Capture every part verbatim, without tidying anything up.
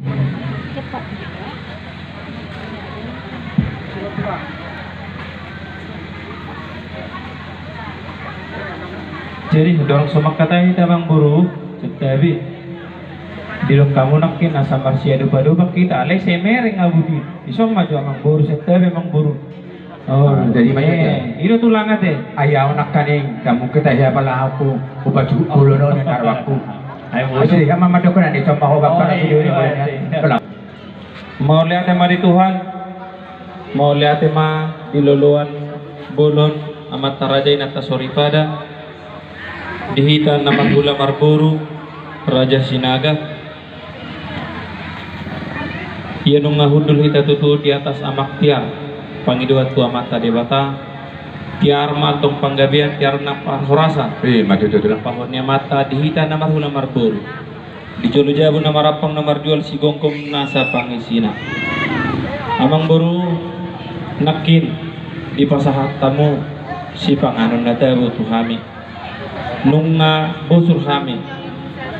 Jadi dorang so mangkatai hita amangboru, santabi. Didok hamu nangkin asa marsiadopadopan hita, alai sai mereng abu di. Dison ma jo amangboru, santabi amangboru. Oh, jadi macam itu. I do tulangan te. Ai au nangkaning, kamu kita ya pala aku, upa cukup puluh non yang taruh aku. Ai, jadi sama madok kan, ini cuma hoba para video ini. Mauliate ma di Tuhan. Mauliate ma di loloan bolon amanta raja inanta soripada. Di hita na marhula marboru, Raja Sinaga. Ia nunga hundul hita tutu di atas amang tiar, pangidoan tu Amanta Debata. Tiar ma antong panggabean, tiar na parhorasan. Ima tutu. Lampahon ni Amanta di hita na marhula marboru. Di jolo jabu na marampang na marjual, sigomgom nasa pangisina. Amangboru, nangkin dipasahat hamu sipanganon na tabo tu hami. Nunga bosur hami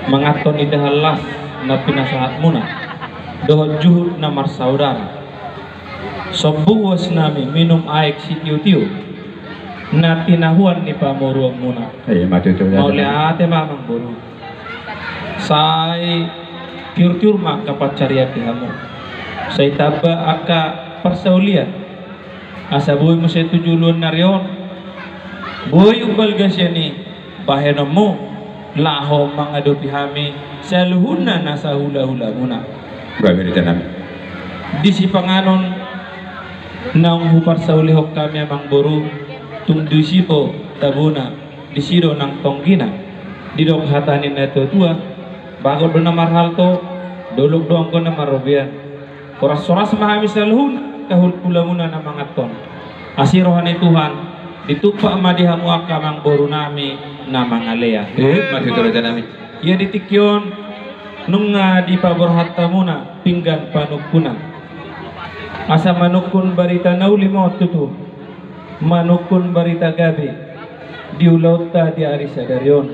manganhon indahan las na pinasahatmuna dohot juhut na marsaudara. Sombu huasnami minum aek sitiotio na tinahuan ni pamoruonmuna. Ima tutu. Mauliate ma amangboru. Sai tiurtiur ma angka pansarian di hamu. Sai tamba angka parsaulian. Asa boi muse tu joloan ni ari on, boi umbalga sian i bahenonmu laho mangadopi hami saluhutna nasa hulahulamuna. Gabe di tanami. Di sipanganon naung huparsaulihon hami amangboru, tung disi do tabona, disi do nang tonggina. Didok hata ni natuatua, bagot do na marhalto, dolok do anggo na marrobean. Horashoras ma hami saluhut angka hulahulamuna na manganhon. Asi roha ni Tuhan, ditumpak ma di hamu angka amangborunami na mangalea. Ima tutu rajanami. Ia di tingki on nunga dipaborhat hamuna pinggan panungkunan. Asa manungkun barita na uli ma on tutu. Manungkun barita gabe di ulaonta di ari sadari on.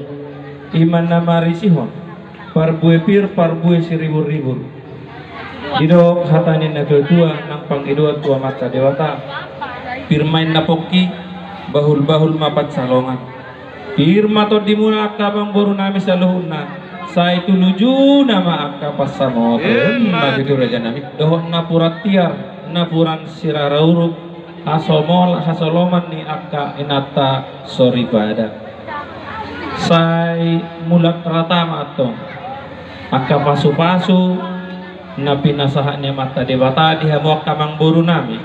Ima na marisihon parbue pir, parbue siriburribur. Didok hata ni natuatua nang pangidoan tu Amanta Debata. Pir ma inna pongki, bahulbahul ma pansalongan. Pir ma tondimuna angka amangborunami saluhutna. Sai tu lujuna ma angka pansamotan. Ima tutu rajanami. Dohot napuran tiar, napuran sirara uruk, hasomol, hasoloman ni angka inanta soripada. Sai mulak rata ma antong angka pasupasu na pinasahat ni Amanta Debata di hamu angka amangborunami.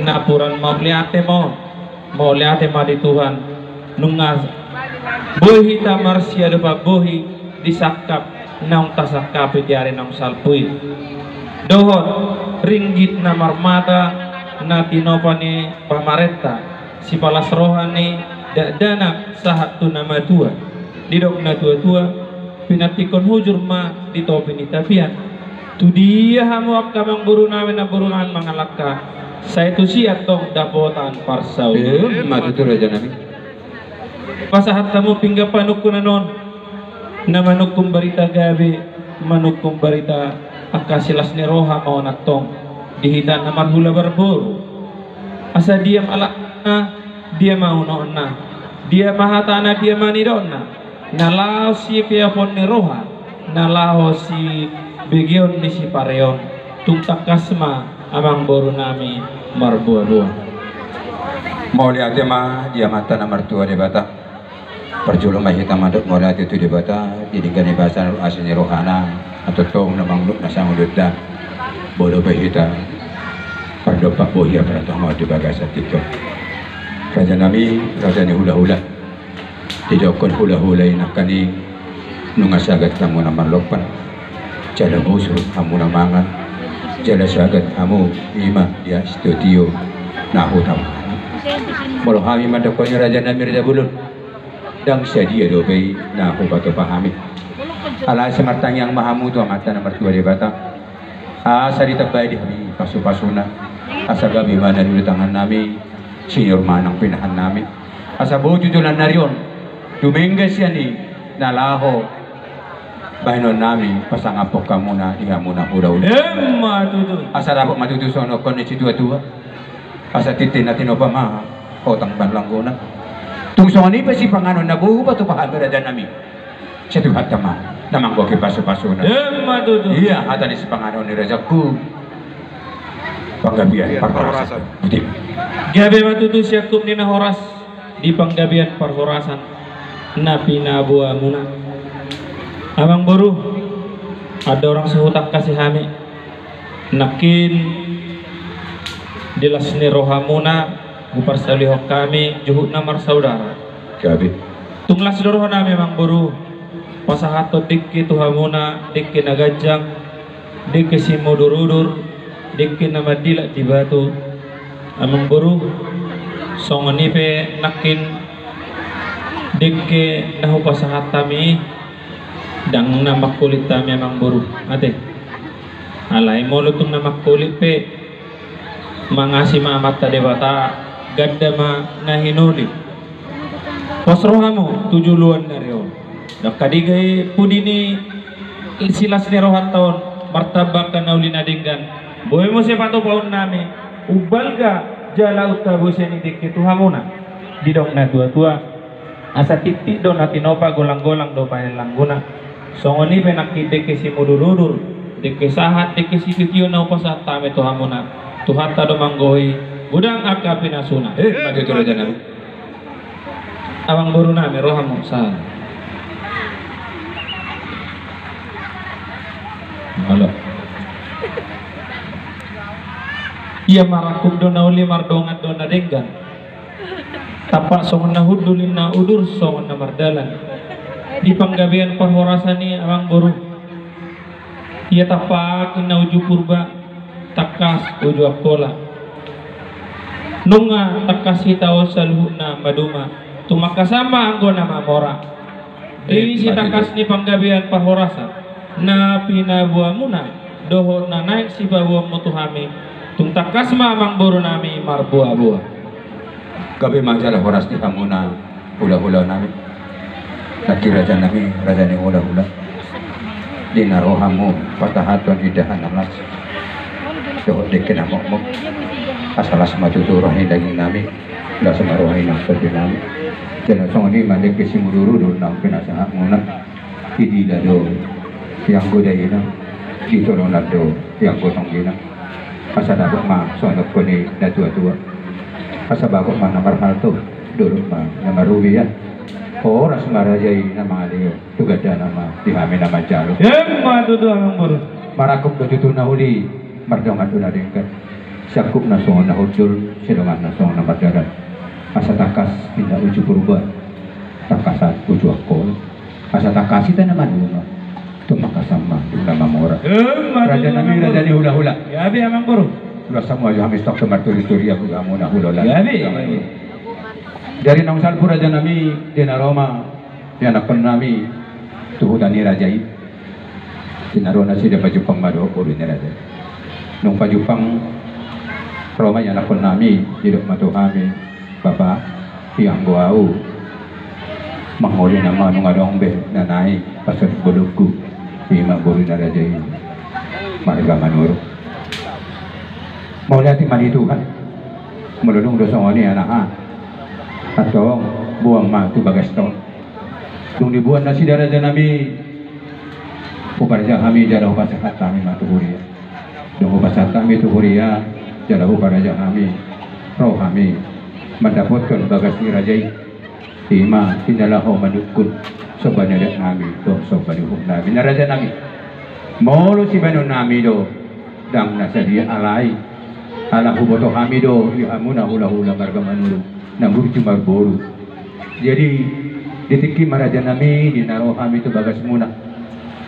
Napuran mauliate ma on, mauliate ma di Tuhan. Nunga boi hita marsiadopan bohi di sangkap naung tasangkapi di ari naung salpu i. Dohot ringgit na marmata na tinopa ni pamarenta, sipalas roha ni dakdanak sahat tu na matua. Didok natuatua, pinantikhon hujur ma di topi ni tapian. Tudia hamu angka amangborunami na borunami mangalangka, sai tusi antong dapotan parsaulian. Ima tutu rajanami. Pasahat hamu pinggan panungkunan on, na manungkun barita gabe, manungkun barita angka silas ni roha ma on antong di hita na marhula marboru. Asa dia ma langkatna, dia ma unokna, dia ma hatana, dia ma nidokna, na laho sipeopon ni roha, na laho sibegeon ni sipareon. Tung tangkas ma amangborunami marboaboa. Mauliate ma di Amanta na martua Debata. Parjolo ma hita mandok mauliate tu Debata di denggan ni basa na asi ni rohana, na tongtong na manguluk na sangulukta. Bolo pe hita pardompak bohi apala tongon di bagasan tingki on. Rajanami, raja ni hulahula. Didokkon hulahula i nangkaning nunga sagat hamu na marlompan, jala bosur hamu na mangan, jala sagat hamu ima di sitiotio na hutama. Molo hami mandokkon i rajanami raja bolon, ndang sadia dope i na hupatupa hami. Alai asa martangiang ma hamu tu Amanta na martua Debata. Asa ditambai di hami pasupasuna, asa gabe ma na niula tangannami, sinur ma nang pinahannami. Asa boi tu joloan ni ari on, dumenggan sian i na laho Bahenon nami pasangaphon hamuna di hamuna hulahula. Emma tutu. Asa dapot ma tutu songon ni situatua. Asa tintin na tinopa ma hotang panlanggona. Tung songon i pe sipanganon na boi hupatupa hami raja nami. Sai Tuhanta ma na manggohi pasupasuna. Emma tutu. Ia hata ni sipanganon ni rajangku. Panggabean parhorasan. Gabe ma tutu siangkup ni na horas di panggabean parhorasan na pinaboamuna. Amangboru, andorang so hutangkasi hami, nangkin di las ni rohamuna huparsaulihon hami juhutna marsaudara. Gabe. Tung las do rohanami, Amangboru, pasahathon dengke tu hamuna, dengke na ganjang, dengke simudurudur, dengke na mandilak di batu. Amangboru, songon i pe nangkin dengke na hupasahat hami i, ndang na mangkulit hami, Amangboru, ate. Alai molo tung na mangkulit pe, mangasi ma Amanta Debata, ganda ma na hinoli. Pos rohamu tu joloan ni ari on. Ndang denggan i pudi ni silas ni rohanta on, martamba angka na uli na denggan. Boi muse patupaonnami umbalga jala untabuse ni dengke tu hamuna. Didok na tuatua, asa tintin do na tinopa, golanggolang do panlanggona. Songon i pe nangkin dengke simudurudur, dengke sahat, dengke sitio na hupasahat hami tu hamuna, Tuhanta do manggohi godang angka pinasuna. Eh, maju tu raja nami. Amangboru nami, rohamu, sahat. Halo. Ia marangkup do na uli, mardongan do na denggan. Tampak songon na hundul, ninna udur songon na mardalan. Di panggabean parhorasan i, Amangboru, ia tampak ninna uju Purba, tangkas uju Angkola. Nunga tangkas hita on saluhutna maduma, tumangkasan ma anggo na mamora. Di sitangkas ni panggabean parhorasan na pinaboamuna dohot na naeng sipaboaonmu tu hami, tung tangkas ma, Amangboru nami, marboaboa. Gabe ma jala horas di hamuna hulahula nami. Nangkin raja nami, raja ni hulahula, di na ro hamu pasahathon indahan na las dohot dengke na mokmok, asa las ma tutu roha ni daging nami, las ma roha ni nang tondi nami. Jala songon i ma dengke simudurudur naung pinasahatmuna. Didila do ianggo daina, ditolonan do ianggo tonggina. Asa dapot ma songon ni na tuatua. Asa dapot ma na marhalto, dolok ma na marrupiah. Horas ma raja i na mangalehon, tu gandana ma di hami na manjalo. Emma tutu, Amangboru. Marangkup do tutu na uli, mardongan do na denggan. Siangkupna songon na hundul, sidonganna songon na mardalan. Asa tangkas ninna uju Purba, tangkasan uju Angkola. Asa tangkas hita na maduma, tumangkasan ma tu na mamora. Emma tutu, Amangboru. Raja nami, raja ni hulahula. Gabe, Amangboru. Asa molo hami stok tu marturituri, ahu hamu na hulahula. Gabe. Jadi naung salpu, raja nami, di na ro ma ianakkon nami tu huta ni raja i. Di na ro nasida, pajumpang ma dohot boru ni raja i. Dung pajumpang, ro ma ianakkon nami, didok ma tu hami, Bapa, ianggo ahu, mangoli nama nunga adong be na naeng pasonang bolongku, ima boru ni raja i, marga Manurung. Mauliate ma di Tuhan. Molo dung do songon i, anaha, antong, boan ma tu bagasta on. Dung diboan nasida, raja nami, huparja hami jala hupasahat hami ma tu huria. Dung hupasahat hami tu huria jala huparja hami, ro hami mandapothon bagas ni raja i. Ima, tinalaho manungkun somba ni adat nami dohot somba ni uhum nami. Na, raja nami, molo sibahenon nami do, ndang na sadia, alai ala huboto hami do di hamuna hulahula marga Manurung na burju marboru. Jadi di tingki i ma, raja nami, di na ro hami tu bagasmuna,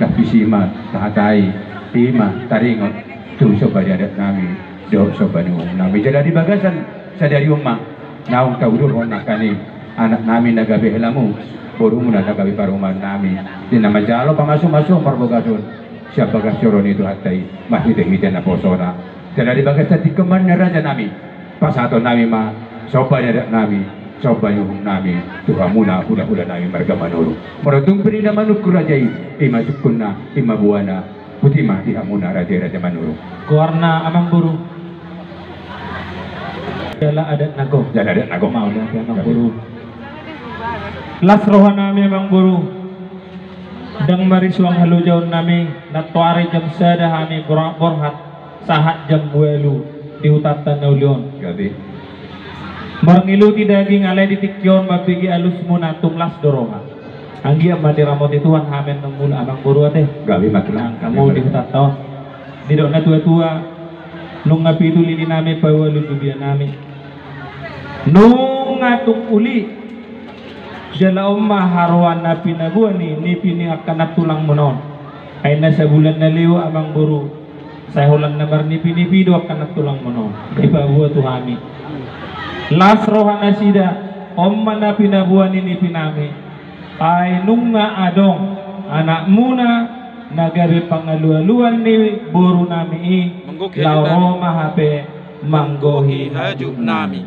ndang pisi ma tahatai, ima taringot tu somba ni adat nami dohot somba ni uhum nami. Jala di bagasan sadari on ma naung taudurhon nangkaning anak nami na gabe helamu, borumuna na gabe parumaen nami, di na manjalo pamasumasuon parbagason sian bagas joro ni Tuhanta i marhitehite naposona. Jala di bagas na tingki on ma, raja nami, pasahaton nami ma somba ni adat nami, Somba ni uhum nami tu hamuna hulahula nami marga Manurung. Molo tung pe ninna manungkun raja i, i ma sungkunna, i ma boana. Botima di hamuna raja i raja Manurung. Goarna amangboru. Jala adat na gok. Jala adat na gok. Mauliate amangboru. Las roha nami amangboru. Ndang marisuang halojaon nami, nantoari jam sada hami borhat-borhat, sahat jam ualu di hutanta na uli on. Gabe. Marngiluti daging alai di tingki on mambege alusmuna tung las do roha. Anggiat ma diramoti Tuhan hami annon mula amangboru ate. Gabe ma tulang. Nang hamu di hutanta on. Didok na tua-tua, nunga pitu lili nami paualu jubia nami. Nunga tung uli. Jala on ma haroa na pinaboa ni nipi ni angka na tulangmuna on. Ai na sabulan na lewat amangboru, sai holan na marnipi-nipi do angka na tulangmuna on. Dipaboa tu hami. Las roha nasida, on ma na pinaboa ni nipi nami. Ai nunga adong anakmuna na gabe pangalualuan ni boru nami i, manggohi hajut nami. Laho ro ma hape manggohi hajut nami.